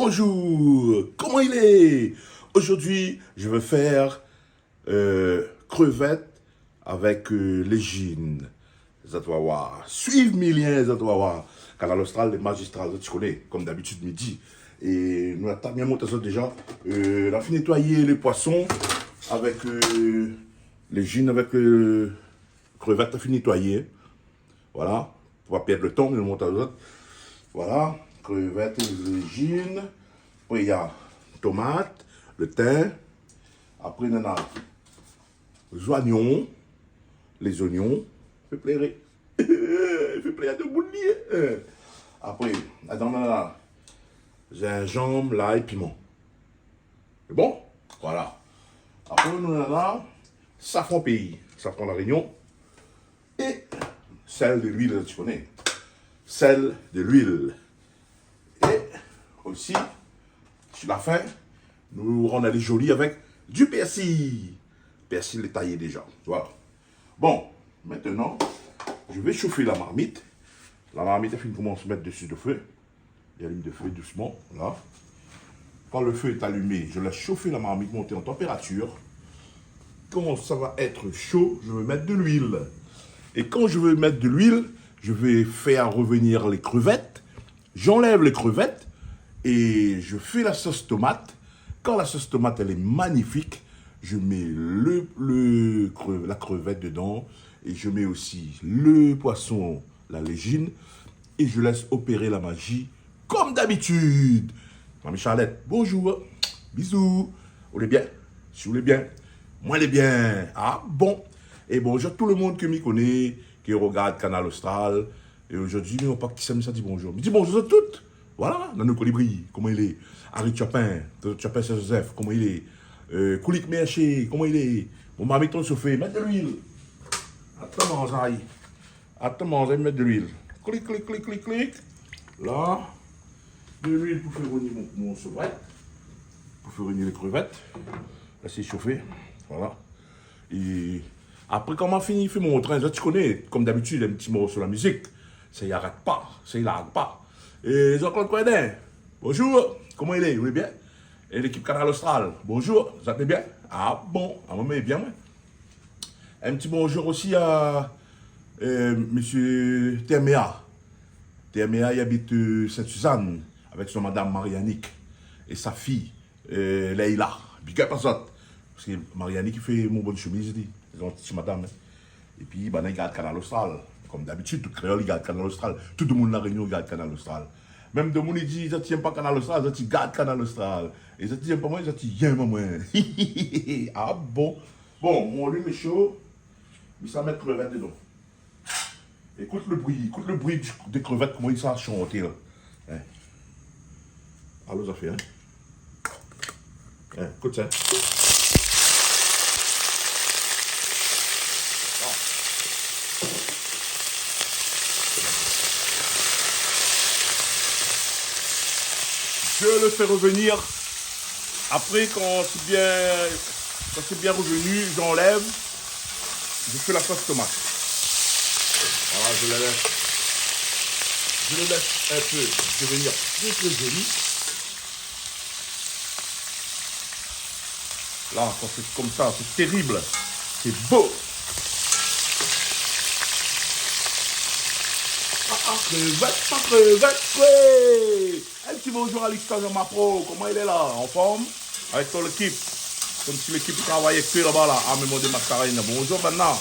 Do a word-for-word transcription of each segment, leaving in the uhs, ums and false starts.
Bonjour, comment il est ? Aujourd'hui, je vais faire, euh, crevettes avec, euh, léjine. Zot va oir. Suiv mi lien, zot va oir. Kanal Austral, lé mazistral, zot i koné, kom dabitid, midi. É nou la tab bien mont azot déza. Euh, la fine nétoiyé lé poison avèk, euh, léjine, avèk, euh, krevèt, la fine nétoiyé. Voilà. Pou pa pèrd lo tan, mi mont azot. Voilà. Krevèt, léjine. Apré, néna tomat, lo tin. Apré, néna zoignon, lé zoignon, fé pléré. Fé pléré de boul li, hein. Apré, adan, néna zinzanm, lay, piman. Sé bon ? Voilà. Apré, nou néna safran péi, safran La Rényon. É sèl, de luil, ti koné. Sèl, de luil. É osi, si la fin, nou rann ali zoli avèk du persil. Persil lé tayé déza. Voilà. Bon, maintenant, je vais chauffer la marmite. La marmite, la fine komans mèt desi do fé. J'allume le feu doucement, là. Quand le feu est allumé, je laisse chauffer la marmite, monter en température. Quand ça va être chaud, je vais mettre de l'huile. Et quand je vais mettre de l'huile, je vais faire revenir les crevettes. J'enlève les crevettes et je fais la sauce tomate. Quand la sauce tomate, elle est magnifique, je mets le, le cre-, la crevette dedans et je mets aussi le poisson, la léjine, et je laisse opérer la magie comme d'habitude. Mamie Charlette, bonjour. Bisous. Ou lé bien ? Si ou lé bien. Moin lé bien. Ah bon ? É bonjour tout le monde ke mi koné, ki regard Kanal Austral. É zordi, mi pa ki sa, mi sa di bonjour. Mi di bonjour a tout. Voilà, Nano Kolibri, koman i lé ? Harry Chapin, Chapin Saint-Joseph, koman i lé ? Euh, Koulik Merché, koman i lé ? Mon marmit lé sofé, mèt de luil. Atann, manzay. Atann, manzay, mèt de luil. Klik, klik, klik, klik, klik. La, de luil pou fé revenir mon, mon sovrèt. Pou fé revenir lé krevèt. Lès sofé. Voilà. É apré, kan ma fini fé mon trin, zot i koné, kom dabitid, in ti morso la mizik. Sa i arèt pa, sa i larg pa. É Jean-Claude Coindin, bonjour, koman i lé ? Ou lé bien ? É lékip Kanal Austral, bonjour, zot lé bien ? Ah bon, ah, moin lé bien, moin. In ti bonjour osi a, euh, mésyé Terméa. Terméa, i abit, euh, Sainte-Suzanne, avèk son madam Marie-Annick é sa fiy, euh, Leïla. Big up azot. Parske Marie-Annick i fé mon bann shemiz, li. Zanti ti madam, hein. Épi, banna i gard Kanal Austral. Kom dabitid, tout kréol i gard Kanal Austral. Tout demoun La Rényon i gard Kanal Austral. Mèm demoun i di, zot i yèm pa Kanal Austral, zot i gard Kanal Austral. É zot i yèm pa moin, zot i yèm amoin. Ah bon ? Bon, mon luil lé sho. Mi sa mèt krevèt dedan. Ékout le bri, ékout le bri du, dé krevèt, koman i sa shanté la. Hein. Alor, zafèr, hein. Hein, ékout sa. Ah. Je le fais revenir. Après, quand c'est bien, quand c'est bien revenu, j'enlève. Je fais la sauce tomate. Voilà, je le laisse, je le laisse un peu devenir très, très joli. Là, quand c'est comme ça, c'est terrible. C'est beau. Ah, ah, crevette, pas crevette, ouais. Un petit bonjour à Lixta Jean Mapro, koman i lé la ? An form ? Avèk tout lékip. Kom si lékip i travay avèk li laba la. Ah, mé mon dé maskarine. Bonjour, banna.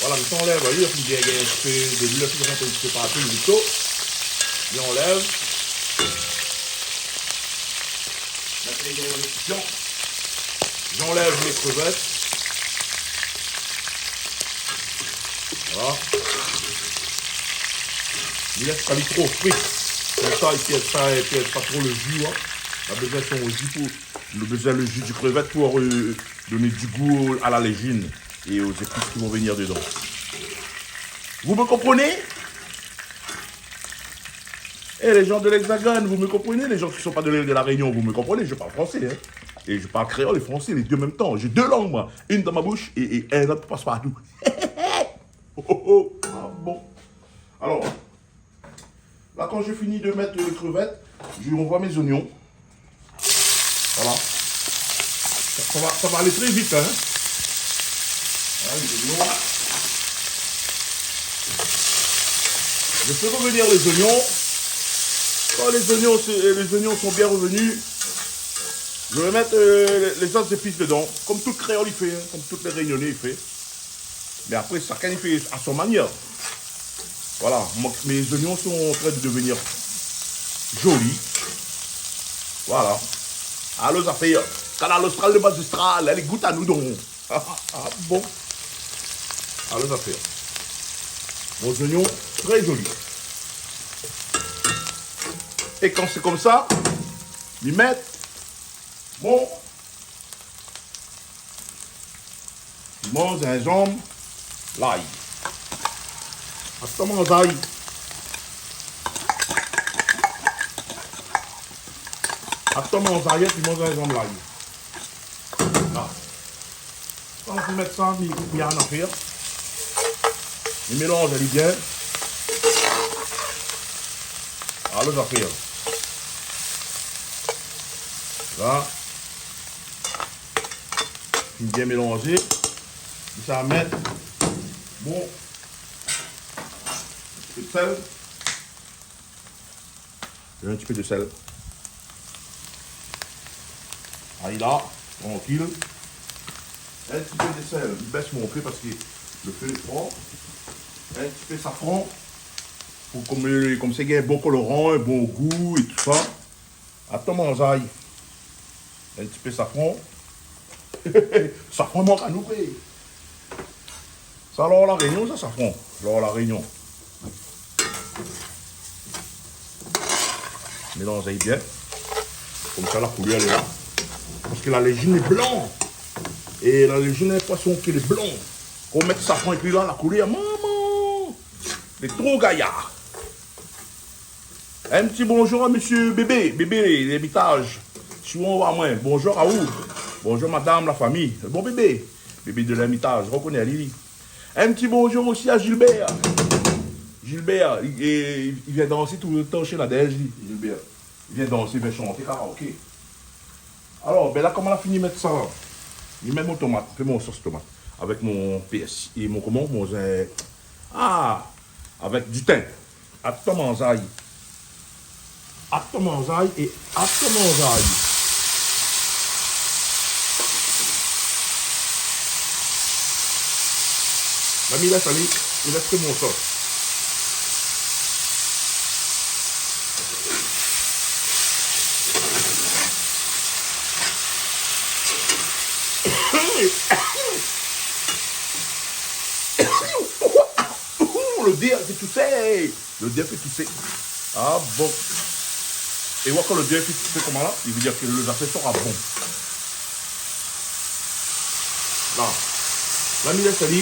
Voilà, mi anlèv, oui, fo bien gingn in ti pé de luil, fo bien in ti pé partou, le vito. Mi anlèv. Maintenant, il y a un récipient. J'enlève les crevettes. Voilà. Mi lès pa li tro fri. Konmsa, i pèrd pa, i pèrd pa tro le ji, hein. Na bezoin son ji pou, na bezoin le ji di krevèt pou, euh, donn di gou a la léjine é o zépis ki vont venir dedan. Vous me comprenez ? Eh, les gens de l'Hexagone, vous me comprenez ? Les gens qui sont pas de l'île de la Réunion, vous me comprenez ? Je parle français, hein. Et je parle créole et français, les deux en même temps. J'ai deux langues, moi. Une dans ma bouche et, et un autre passe partout. Oh, oh, oh. Ah bon. Alors, là, quand j'ai fini de mettre les crevettes, je lui envoie mes oignons. Voilà. Ça, ça va, ça va aller très vite, hein. Hein, les oignons. Je fais revenir les oignons. Quand les oignons, se- les oignons sont bien revenus, je vais mettre euh, les autres épices dedans, comme tout créole il fait, hein, comme tout les réunionnais il fait. Mais après, chacun il fait à son manière. Voilà, mon- mes oignons sont en train de devenir jolis. Voilà. Alor zafèr, Kanal Austral le magistral, alé gout anou don. Ah bon. Alor zafèr. Mon zoignon très joli. Et quand c'est comme ça, mi mèt mon Mon zinzanm, lay. Atann mon zay. Atann mon zay, épi mon zinzanm, lay. La. Kan mi mèt sa, mi, mi anafèr. Mi mélanz ali bien. Alor zafèr. La. Bien mélanzé. Mi sa mèt, bon, in ti pé d'sèl. In ti pé d'sèl. Alé la, trankil. In ti pé d'sèl. Mi bès mon fé parské lo fé lé for. In ti pé safran. Pou kom, kom sa i gingn in bon koloran, in bon gou é tousa. Atann mon zay. In ti pé safran. Safran mank anou, koi. Sa lor La Rényon, sa, safran. Lor La Rényon. Mélanz bien. Kom sa, la koulèr lé la. Parské la léjine lé blan. É la léjine, poison ki lé blan. Kan ou mèt safran épi la, la koulèr, momon, lé tro gayar. In ti bonjour à monsieur Bébé, Bébé L'Ermitage. Si ou voi amoin, bonjour à vous. Bonjour madame, la famille. Bon bébé, Bébé de L'Ermitage, ou koné ali. In ti bonjour osi à Gilbert. Gilbert, li, li, li vien dansé toultan shé Nadège, li. Gilbert. Li vien dansé, li vien shanté karaoké. Alor, bin la, koman la fini mèt sa la ? Mi mèt mon tomat, fé mon sos tomat. Avèk mon pèrsi, é mon, koman, mon zin-, ah, avèk du thym. Atann mon zay. Atann mon zay é atann mon zay. La mi lès ali, mi lès ke mon sos. Lodèr, sé tout sa. Lodèr i fé tousé. Ah bon. É ou voi kan lodèr i fé tousé koman la, i vé dir ke lo zafèr sra bon. La. La mi lès ali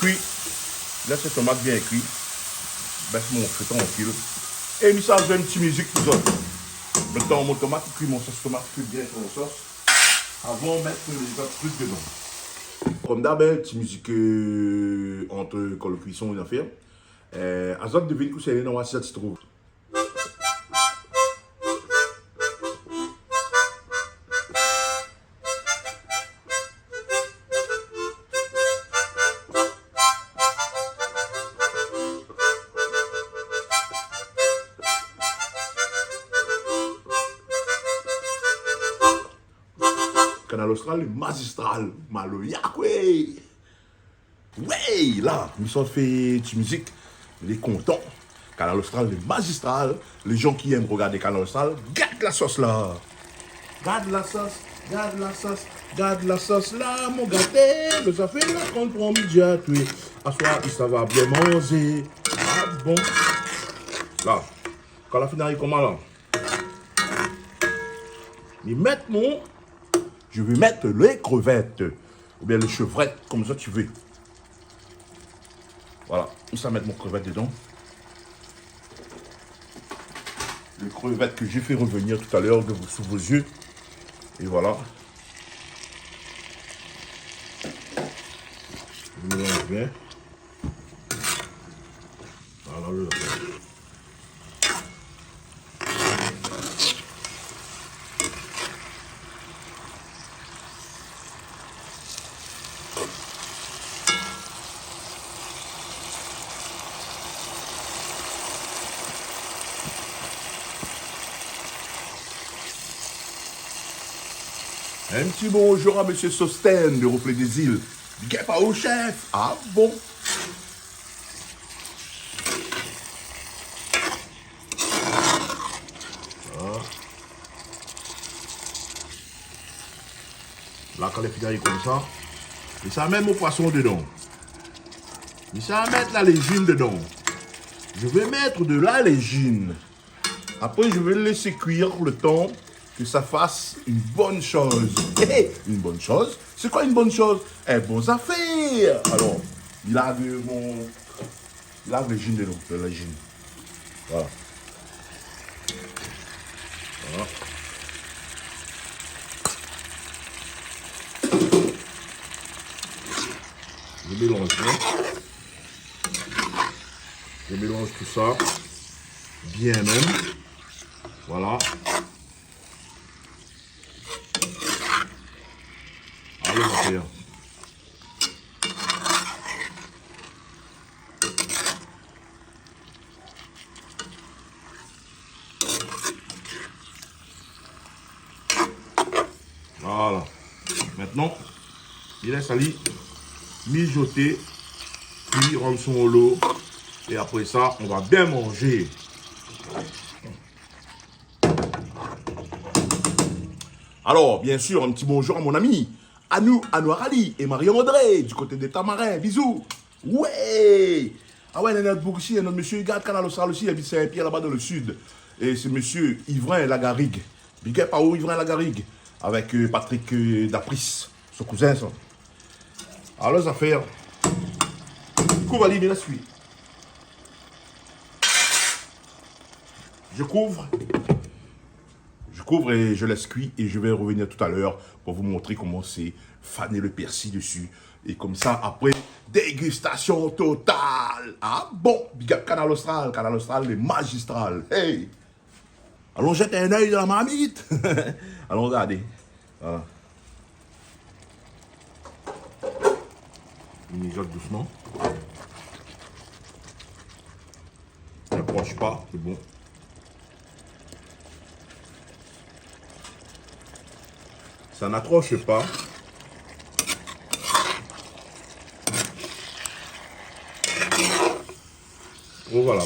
kui. Lès tomat bien kui. Bès mon fé trankil. É mi sa zoué in ti mizik pou zot. Mintnan mon tomat i kui, mon sos tomat i kui bien son sos. Avan mèt lé zot truk dedan. Kom d'ab, in ti mizik, euh, ant, kan lo kuison i fé. Euh, azot devine kosa i lé, non, asi sa ti trouv. Kanal Austral, lé mazistral, maloya, koi. Wey, la, mi sort fé ti mizik. Lé kontan. Kanal Austral, lé mazistral. Lé zan ki èm rogardé Kanal Austral, gard la sos la. Gard la sos, gard la sos, gard la sos la, mon gaté. Lo zafèr la konpran, mi di atoué. Aswar i sava bien manzé. Ah bon. La, kan la fini, koman la ? Mi mèt mon, je vais mettre les crevettes, oubien les chevrettes, comme ça tu veux. Voilà, mi sa mèt mon krevèt dedan. Les crevettes que j'ai fait revenir tout à l'heure de- sous vos yeux. É voilà. Mélanz bien. Voilà, le In ti bonjour a Mésyé Sosten de Reflet des Îles. Big up aou, chèf. Ah bon ? Voilà. La, kan lé fini konmsa, mi sa mèt mon poison dedan. Mi sa mèt la léjine dedan. Je vais mettre de la légine. Après, je vais laisser cuire le temps que ça fasse une bonne chose. Hé, hé, une bonne chose ? C'est quoi une bonne chose ? In bon zafèr. Alors, mi lav mon, mi lav léjine dedan, de la léjine. Voilà. Voilà. Je mélange bien. Je mélange tout ça bien même. Voilà. Alé, mon pèr. Voilà. Maintenant, mi lès ali mijoté, puis rann son lo. Et après ça, on va bien manger. Alors, bien sûr, un petit bonjour à mon ami Anou, Anou Arali et Marie-André du côté de Tamarin. Bisous. Ouais. Ah ouais, néna not boug isi, néna not mésyé, i gard Kanal Austral osi, i abit Saint-Pierre, laba dan le sud. É sé mésyé Yvrin Lagarigue. Big up aou, Yvrin Lagarigue. Avèk, euh, Patrick, euh, Dapris, son kouzin, sa. Alor, zafèr. Kouv ali, mi lès kui. Je couvre. Je couvre et je laisse cuire et je vais revenir tout à l'heure pour vous montrer comment c'est faner le persil dessus. Et comme ça, après, dégustation totale. Ah bon, big up Kanal Austral, Kanal Austral, lé mazistral. Hey ! Alon zèt in oeil dan la marmit. Alon gardé. Voilà. Mi mijot dousman. N'approche pas, c'est bon. Ça n'accroche pas. Oh, voilà.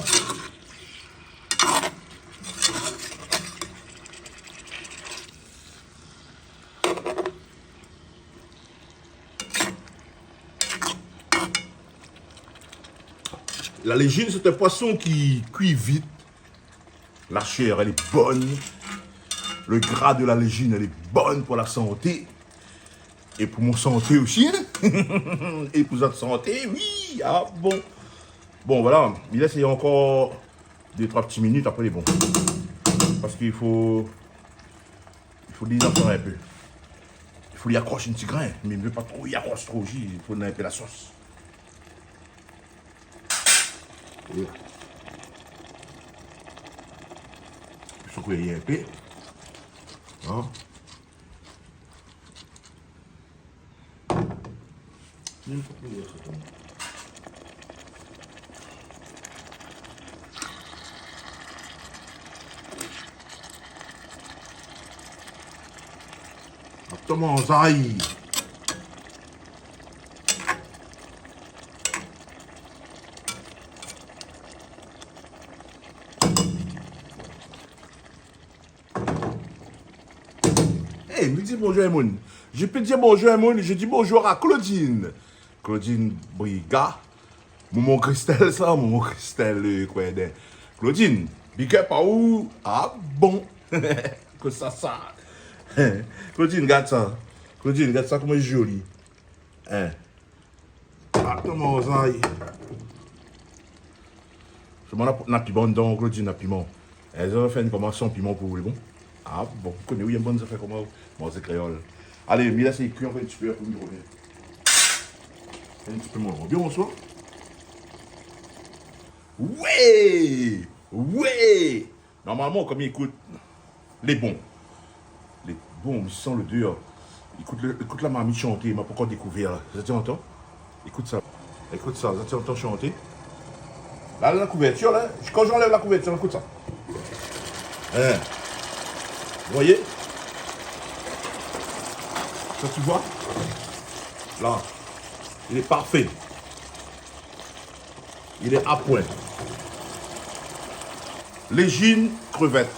La léjine, c'est un poisson qui cuit vite. La chair, elle est bonne. Le gras de la léjine, elle est bonne pour la santé. Et pour mon santé aussi, hein. Et pour votre santé, oui. Ah bon. Bon, voilà. Mi lès ankor dé, troi ti minit, apré lé bon. Parske i fo, i fo li atann in pé. I fo li akros in ti grin, mé mi vé pa tro li akros tro, i fo in pé la sos. Voilà. Sekoué in pé. Hein ? Atann, manzay. Hey, mi di bonjour a moun. Je peux dire bonjour à moun, je dis bonjour à Claudine. Claudine Briga. Momon Christelle, sa, momon Christelle, euh, koué dé. Claudine, big up aou. Ah bon. Kosa sa. Claudine, gard sa. Claudine, gard sa, koman li zoli. Hein. Atann, manzay. Solman na, na piman dedan, Claudine, na piman. Èl la fé in koman san piman pou ou, bon. Ah bon, ou koné, oui, in bon zafèr koman manzé kréol. Alé, mi lès ali kui ankor in ti pé, apré mi rovien. In ti pé, mon bien, bonsoir. Oui, oui. Normalman, kom i ékout, lé bon. Lé bon, mi san lodèr. Ékout le, ékout la marmit shanté, ma pankor dékouvèr la. Zot i antan ? Ékout sa. Ékout sa, zot i antan shanté. La, la kouvèrtir, la. Kan mi anlèv la kouvèrtir, ékout sa. Hein. Vous voyez ? Sa, tu vois ? La. Il est parfait. Il est à point. Légine crevette.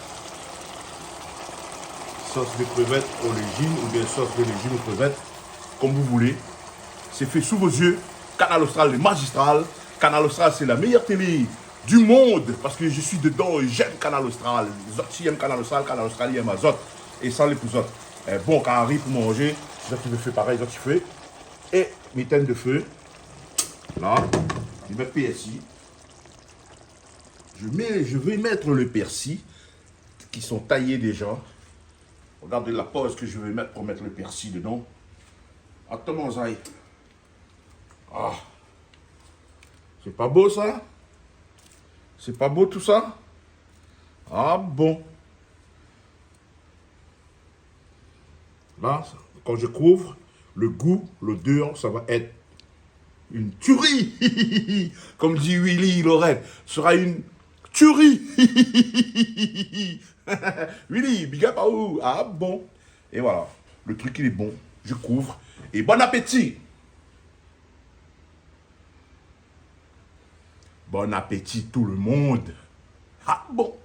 Sauce de crevette aux légines ou bien sauce de légine aux crevettes, comme vous voulez. C'est fait sous vos yeux. Kanal Austral, le magistral. Kanal Austral, c'est la meilleure télé du monde parce que je suis dedans et j'aime Kanal Austral. Zot i èm Kanal Austral, Kanal Austral i èm azot. É sa lé pou zot. In bon kari pou manzé, zot i vé fé parèy, zot i fé. É mi tinn de fé. La, mi mèt pèrsi. Je mets, je vais mettre le persil qui sont taillés déjà. Regardez la pose que je vais mettre pour mettre le persil dedans. Atann, manzay. Ah. C'est pas beau, ça ? C'est pas beau, tout ça ? Ah bon. Là, quand je couvre, le goût, l'odeur, ça va être une tuerie. Comme dit Willy Lorette, sera une tuerie. Willy, big up à vous. Ah bon. Et voilà, le truc, il est bon. Je couvre. Et bon appétit. Bon appétit, tout le monde. Ah bon.